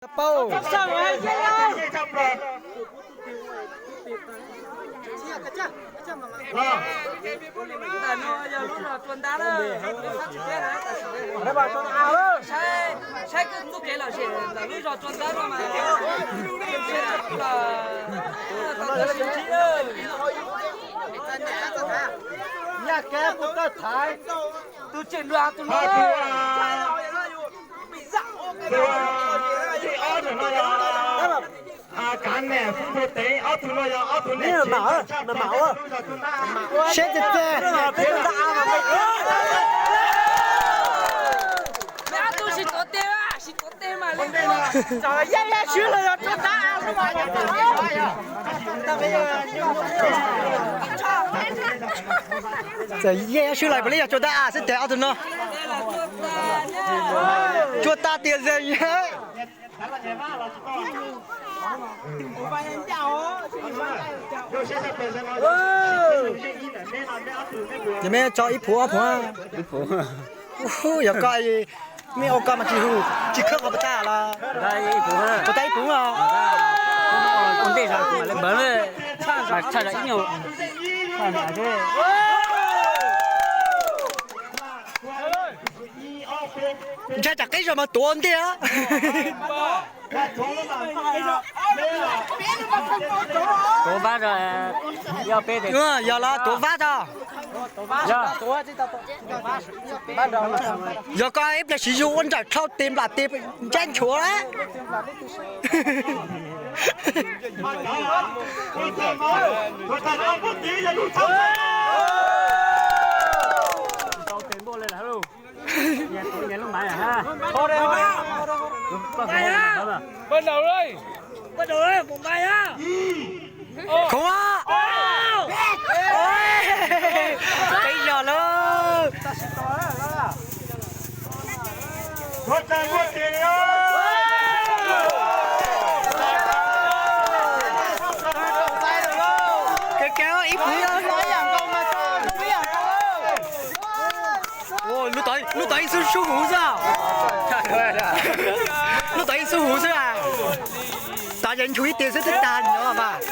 Paub. Ntawm no yog lub zos Tsua Ntab na, saib, saib koj txuj kev lom zem ntawm lub zos Tsua Ntab no mas, nyaj kab kuj tawj thaiv, tus tseem dua tus no. Kav nam xub npua teev ob tug no yog ob tug neeg tsheb, seb tiag tiag. Ob tug sib tuav tes, sib tuav tes mas li. Yaj yaj swb los yog Tsua Ntab a? Txawm yaj yaj swb los puav leej yog Tsua Ntab a xwb tiag ob tug no. Tsua Ntab tiag zeeg. Yog mej tso ib phuv ob phuv. Yog koj, mej ua koj mas tsis hu, tsis khawb qhov puas tag los? Puas tag ib phuv os. Ntshai tsam qib zog mas tuav ntiag. Tuav vab, yog los tuav vab tso. Yog koj ib pliag siv zug ua ntsawm dlhau tes nplam tes ntsab nchuav lawm. Khoov, qib zog lauj. Lub tod ib xub huv xwb. Lub tod ib xub huv xwb a. Tod ces nchuav ib tiag xwb twb tag nyob mas.